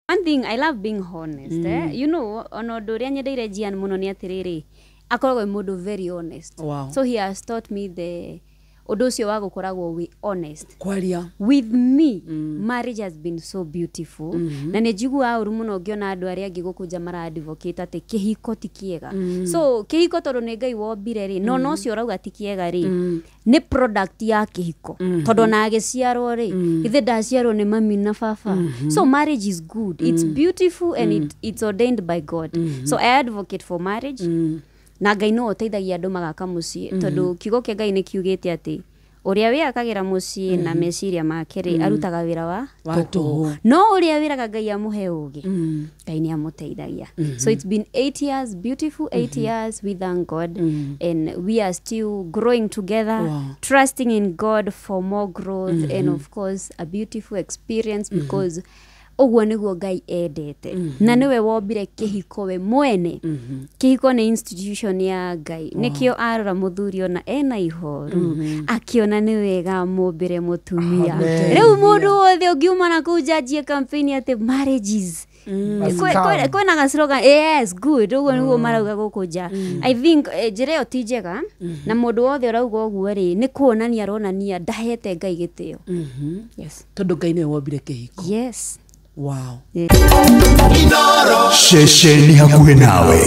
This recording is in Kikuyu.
One thing I love being honest, eh? Ona ũndũ ũrĩa nyendeire Gian mũno nĩ atĩrĩrĩ, akoragwo e mũndũ very honest. So he has taught me the ũndũ ũcio wa gũkoragwo wĩ honest kwaria. With me, marriage has been so beautiful, na nĩ njiguaga ũru mũno ngĩona andũ arĩa angĩ gũkũ nja mara advocate atĩ kĩhiko ti kĩega. So kĩhiko, tondũ nĩ Ngai wombire rĩ, no ũcio ũrauga ti kĩega rĩ, nĩ product ya kĩhiko, tondũ ona agĩciarwo rĩ, ithe ndaciarwo nĩ mami na baba. So marriage is good, it's beautiful and it's ordained by God. So I advocate for marriage, na Ngai no ũteithagia andũ magaka mũciĩ, tondũ kiugo kĩa Ngai nĩ kiugĩte atĩ ũrĩa wĩakagĩra mũciĩ na meciria make rĩ, arutaga wĩra wa Wa tũhũ. No ũrĩa wĩraga Ngai amũhe ũgĩ, Ngai nĩ amũteithagia. So it's been 8 years, beautiful 8 years. We thank God and we are still growing together, trusting in God for more growth and of course a beautiful experience, because ũguo nĩguo Ngai endete, na nĩwe wombire kĩhiko we mwene. Kĩhiko nĩ institution ya Ngai. Nĩkĩo arora mũthuri ona ena ihoru, akĩona nĩ wega mũmbĩre mũtumia. Amen. Rĩu mũndũ wothe ũngiuma na kũu njanjie campaign atĩ marriages kwĩna ga slogan, yes, good, ũguo nĩguo marauga gũkũ nja. I think njĩra ĩyo ti njega, na mũndũ wothe ũrauga ũguo rĩ, nĩ kuonania aronania ndahete Ngai gĩtĩo. Yes. Tondũ Ngai nĩwe wombire kĩhiko. Yes. Wow. Ceceni hakuhĩ nawe.